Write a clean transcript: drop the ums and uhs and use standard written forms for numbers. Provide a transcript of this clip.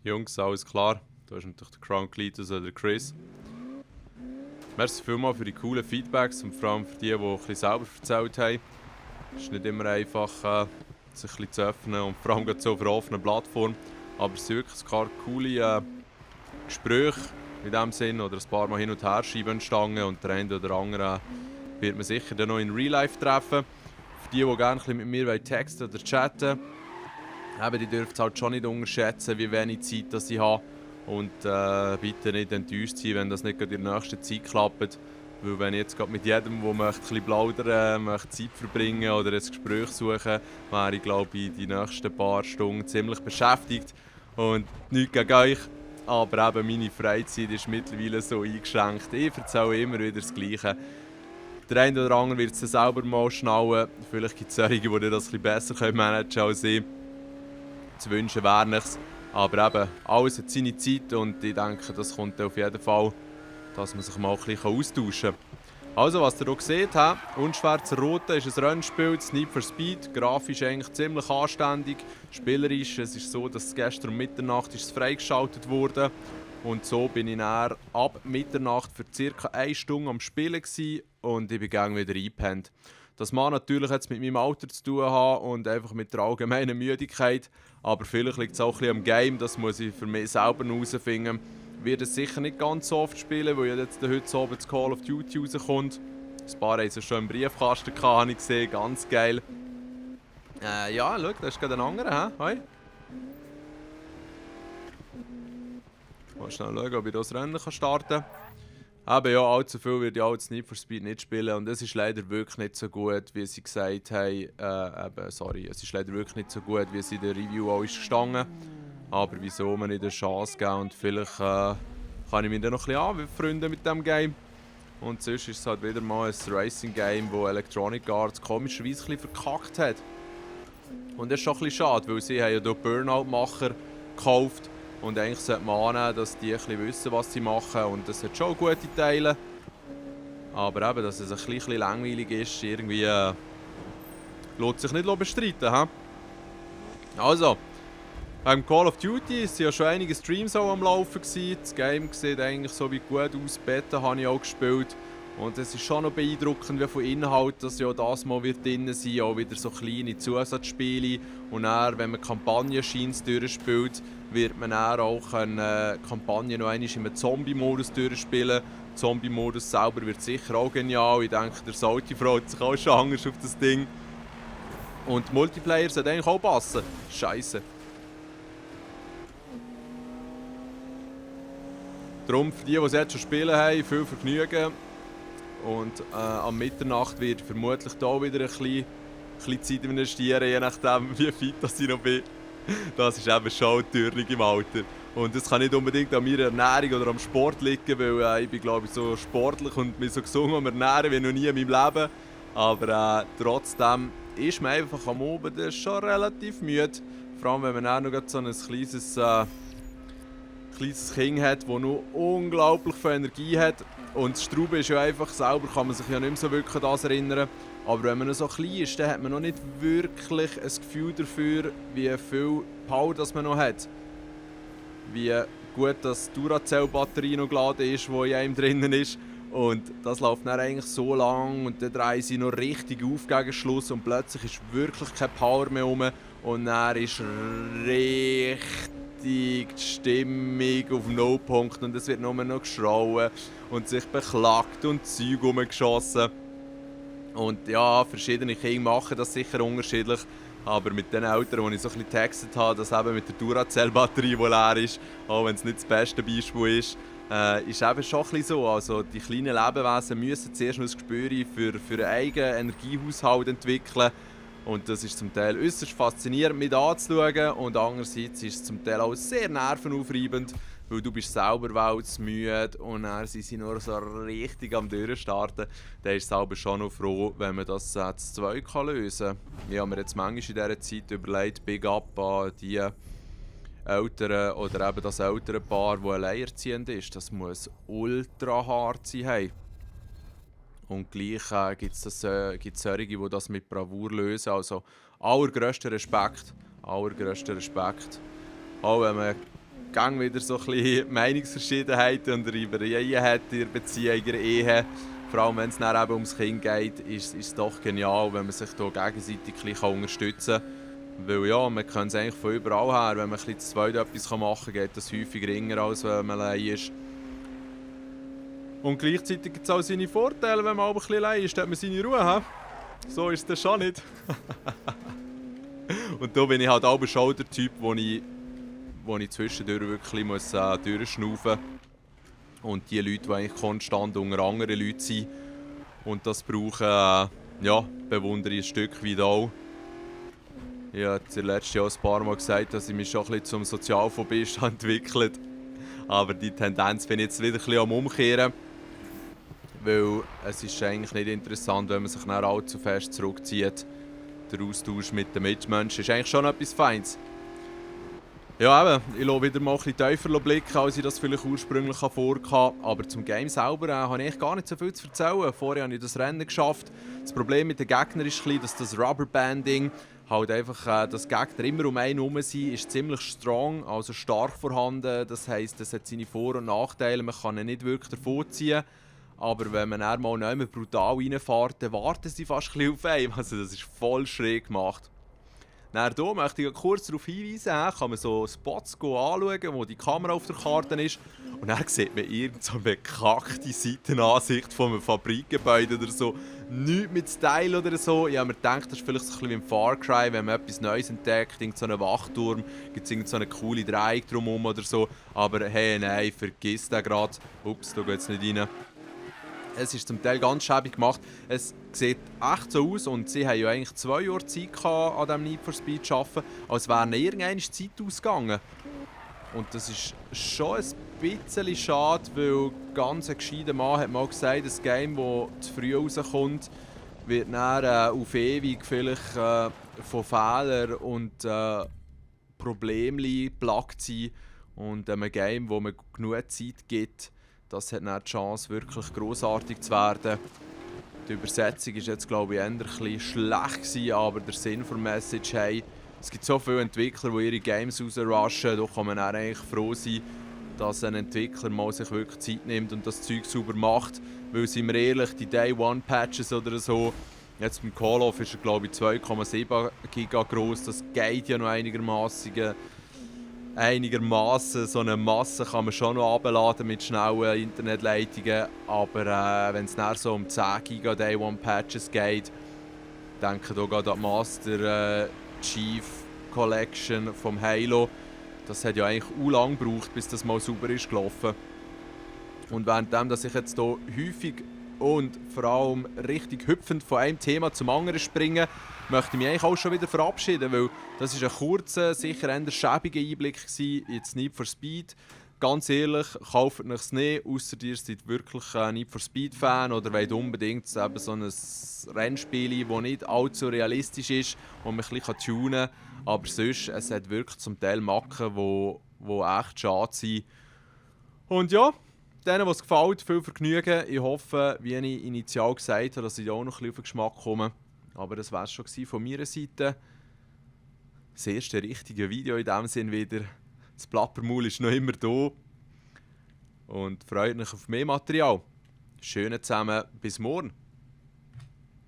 Jungs, alles klar. Da ist natürlich der Crown Cletus oder der Chris. Merci vielmals für die coolen Feedbacks und vor allem für die, die ein bisschen selber erzählt haben. Es ist nicht immer einfach, sich ein bisschen zu öffnen und vor allem gerade so auf einer offenen Plattform. Aber es sind wirklich ein paar coole Gespräche in diesem Sinn oder ein paar Mal hin und her schieben entstanden und der eine oder andere wird man sicher dann noch in Real Life treffen. Für die gerne ein bisschen mit mir texten oder chatten, die dürfen es halt schon nicht unterschätzen, wie wenig Zeit das ich habe. Und bitte nicht enttäuscht sein, wenn das nicht gerade in der nächsten Zeit klappt. Weil wenn ich jetzt gerade mit jedem, der möchte, ein bisschen plaudern möchte, Zeit verbringen oder ein Gespräch suchen, wäre ich, glaube ich, die nächsten paar Stunden ziemlich beschäftigt. Und nichts gegen euch, aber eben meine Freizeit ist mittlerweile so eingeschränkt. Ich erzähle immer wieder das Gleiche. Der eine oder andere wird es selber mal schnallen. Vielleicht gibt es solche, die das ein bisschen besser managen können als ich. Zu wünschen wäre nichts. Aber eben, alles hat seine Zeit und ich denke, das kommt auf jeden Fall, dass man sich mal ein bisschen austauschen kann. Also, was ihr hier seht, Unschwärzer Rote ist ein Rennspiel, das Need for Speed. Grafisch eigentlich ziemlich anständig. Spielerisch, es ist so, dass gestern um Mitternacht ist es freigeschaltet wurde. Und so bin ich dann ab Mitternacht für ca. 1 Stunde am Spielen gewesen und ich bin gerne wieder eingepennt. Das mag natürlich jetzt mit meinem Alter zu tun haben und einfach mit der allgemeinen Müdigkeit. Aber vielleicht liegt es auch ein bisschen am Game, das muss ich für mich selber herausfinden. Ich werde es sicher nicht ganz so oft spielen, weil jetzt heute Abend das Call of Duty rauskommt. Ein paar haben es schon im Briefkasten gehabt, habe ich gesehen, ganz geil. Ja, schau, da ist gerade ein anderer, hä? Hoi. Mal schnell schauen, ob ich das Rennen starten kann. Aber ja, allzu viel werde ich auch das Need for Speed nicht spielen und es ist leider wirklich nicht so gut, wie sie gesagt haben. Es ist leider wirklich nicht so gut, wie es in der Review auch ist gestanden. Aber wieso mir nicht eine Chance geben und vielleicht kann ich mich dann noch ein bisschen anfreunden mit diesem Game. Und sonst ist es halt wieder mal ein Racing-Game, das Electronic Arts komischerweise ein bisschen verkackt hat. Und das ist schon ein bisschen schade, weil sie haben ja hier Burnout-Macher gekauft. Und eigentlich sollte man annehmen, dass die ein bisschen wissen, was sie machen. Und das hat schon gute Teile. Aber eben, dass es ein bisschen langweilig ist, irgendwie lässt sich nicht bestreiten. He? Also, beim Call of Duty waren ja schon einige Streams auch am Laufen gewesen. Das Game sieht eigentlich so wie gut aus. Beta habe ich auch gespielt. Und es ist schon noch beeindruckend, wie viel Inhalt das ja das mal wird drin sein. Auch wieder so kleine Zusatzspiele. Und dann, wenn man Kampagnen-Scheins durchspielt, wird man dann auch eine Kampagne noch einmal im Zombie-Modus durchspielen. Der Zombie-Modus selber wird sicher auch genial. Ich denke, der Salty freut sich auch schon anders auf das Ding. Und Multiplayer sollte eigentlich auch passen. Scheiße. Darum, für die es jetzt schon spielen haben, viel Vergnügen. Und am Mitternacht wird vermutlich da wieder ein bisschen Zeit investieren, je nachdem wie fit ich noch bin. Das ist eben schon teurig im Alter. Und das kann nicht unbedingt an meiner Ernährung oder am Sport liegen, weil ich bin, glaube ich, so sportlich und mich so gesund am Ernähren wie noch nie in meinem Leben. Aber trotzdem ist man einfach am Abend schon relativ müde. Vor allem, wenn man auch noch so ein kleines Kind hat, das noch unglaublich viel Energie hat. Und das Strauben ist ja einfach, selber kann man sich ja nicht mehr so wirklich an das erinnern. Aber wenn man noch so klein ist, dann hat man noch nicht wirklich ein Gefühl dafür, wie viel Power das man noch hat. Wie gut das Duracell-Batterie noch geladen ist, die in einem drinnen ist. Und das läuft dann eigentlich so lang und dann drehen sie noch richtig auf gegen Schluss und plötzlich ist wirklich keine Power mehr rum. Und dann ist richtig die Stimmung auf No-Punkt und es wird nur noch geschrauen und sich beklagt und Zeug rumgeschossen. Und ja, verschiedene Kinder machen das sicher unterschiedlich, aber mit den Eltern, die ich so ein bisschen getextet habe, dass eben mit der Duracell-Batterie, die leer ist, auch wenn es nicht das beste Beispiel ist eben schon ein bisschen so. Also die kleinen Lebewesen müssen zuerst noch ein Gespür für einen eigenen Energiehaushalt entwickeln. Und das ist zum Teil äußerst faszinierend mit anzuschauen und andererseits ist es zum Teil auch sehr nervenaufreibend, weil du bist selber weltmüde und dann sind sie nur so richtig am Durchstarten. Dann ist es selber schon noch froh, wenn man das zu zweit lösen kann. Ich habe mir jetzt manchmal in dieser Zeit überlegt, Big Up an die Eltern oder eben das ältere Paar, das alleinerziehend ist. Das muss ultra hart sein. Hey. Und gleich gibt es solche, die das mit Bravour lösen. Also allergrösster Respekt. Auch wenn man gang wieder so ein bisschen Meinungsverschiedenheiten und Reibereien hat in der Beziehung, in der Ehe. Vor allem wenn es dann eben ums Kind geht, ist es doch genial, wenn man sich hier gegenseitig ein bisschen unterstützen kann. Weil ja, man kann es eigentlich von überall her, wenn man ein bisschen zu zweit etwas machen kann, geht das häufig geringer, als wenn man allein ist. Und gleichzeitig gibt es auch seine Vorteile, wenn man auch ein bisschen allein ist, hat man seine Ruhe. He? So ist das schon nicht. Und da bin ich halt auch schon der Typ, wo ich zwischendurch wirklich muss, durchschnaufen muss. Und die Leute, die eigentlich konstant unter anderen Leuten sind und das brauchen, ja, bewundere ich ein Stück weit auch. Ich habe letztes Jahr ein paar Mal gesagt, dass ich mich schon ein bisschen zum Sozialphobist entwickelt habe. Aber die Tendenz bin ich jetzt wieder ein bisschen am Umkehren. Weil es ist eigentlich nicht interessant, wenn man sich dann allzu fest zurückzieht. Der Austausch mit den Mitmenschen ist eigentlich schon etwas Feines. Ja, eben, ich lasse wieder mal ein bisschen tiefer blicken, als ich das vielleicht ursprünglich vorhatte. Aber zum Game selber habe ich gar nicht so viel zu erzählen. Vorher habe ich das Rennen geschafft. Das Problem mit den Gegnern ist, dass das Rubberbanding halt einfach, dass Gegner immer um einen herum sind, ist ziemlich strong, also stark vorhanden. Das heisst, das hat seine Vor- und Nachteile. Man kann ihn nicht wirklich davonziehen. Aber wenn man dann mal nicht mehr brutal reinfährt, dann warten sie fast ein bisschen auf einen. Also das ist voll schräg gemacht. Dann hier möchte ich kurz darauf hinweisen, kann man so Spots anschauen, wo die Kamera auf der Karte ist. Und dann sieht man irgend so eine bekackte Seitenansicht von einem Fabrikgebäude oder so. Nichts mit Style oder so. Ich habe mir gedacht, das ist vielleicht so ein bisschen wie im Far Cry, wenn man etwas Neues entdeckt, irgend so einen Wachturm, gibt es irgend so eine coole Dreieck drumherum oder so. Aber hey, nein, vergiss den gerade. Ups, da geht es nicht rein. Es ist zum Teil ganz schäbig gemacht. Es sieht echt so aus und sie haben ja eigentlich 2 Jahre Zeit gehabt, an diesem Need for Speed zu arbeiten, als wäre irgendeine Zeit ausgegangen. Und das ist schon ein bisschen schade, weil ganz ein gescheiter Mann hat mal gesagt, das Game, das zu früh rauskommt, wird dann auf ewig vielleicht von Fehlern und Problemen geplagt sein. Und einem Game, wo man genug Zeit gibt, das hat dann die Chance, wirklich grossartig zu werden. Die Übersetzung war jetzt, glaube ich, eher ein bisschen schlecht gewesen, aber der Sinn der Message, hey, es gibt so viele Entwickler, die ihre Games rausrushen, da kann man dann eigentlich froh sein, dass ein Entwickler mal sich wirklich Zeit nimmt und das Zeug sauber macht. Weil, sind wir ehrlich, die Day-One-Patches oder so, jetzt beim Call of ist er, glaube ich, 2,7 Giga groß, das geht ja noch einigermaßen. So eine Masse kann man schon noch abladen mit schnellen Internetleitungen, aber wenn es dann so um 10 Giga Day One Patches geht, denke da geht die Master Chief Collection vom Halo. Das hat ja eigentlich lang gebraucht, bis das mal sauber ist gelaufen. Und währenddem, dass ich jetzt hier häufig und vor allem richtig hüpfend von einem Thema zum anderen springe, möchte ich mich eigentlich auch schon wieder verabschieden, weil das ist ein kurzer, sicher eher schäbiger Einblick in das Need for Speed. Ganz ehrlich, kauft euch es nicht, ausser ihr seid wirklich ein Need for Speed Fan oder wollt unbedingt eben so ein Rennspiel, das nicht allzu realistisch ist und man ein bisschen tunen kann. Aber sonst, es hat wirklich zum Teil Macken, die echt schade sind. Und ja, denen, was gefällt, viel Vergnügen. Ich hoffe, wie ich initial gesagt habe, dass ich auch noch ein bisschen auf den Geschmack komme. Aber das war es schon von meiner Seite. Das erste richtige Video in diesem Sinn wieder. Das Plappermaul ist noch immer da. Und freut mich auf mehr Material. Schönen zusammen, bis morgen.